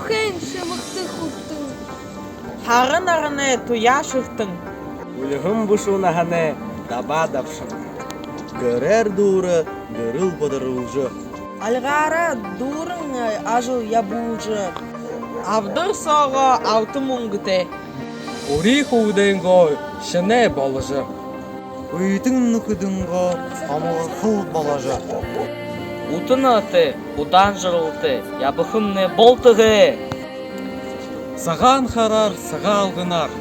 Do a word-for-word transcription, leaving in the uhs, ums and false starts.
Хэн шэмэгтэ хүртэн, һара наранай туяа шэртэн. Үльһэн бушуу наһанай дабаа дабшан. Гэрээр дүүрэ гэрэл бадаралжа, альгаараа дүүрэн ажал ябуулжа, абдар соогоо алта мүнгэтэй, үри хүүгэдэйнгөө шэнэ боложо, үетэн нүхэдэйнгөө омогорхол боложо, ута наһатай, удаан жаргалтай ябахамнай болтогой. Сагаан һараар, Сагаалганаар!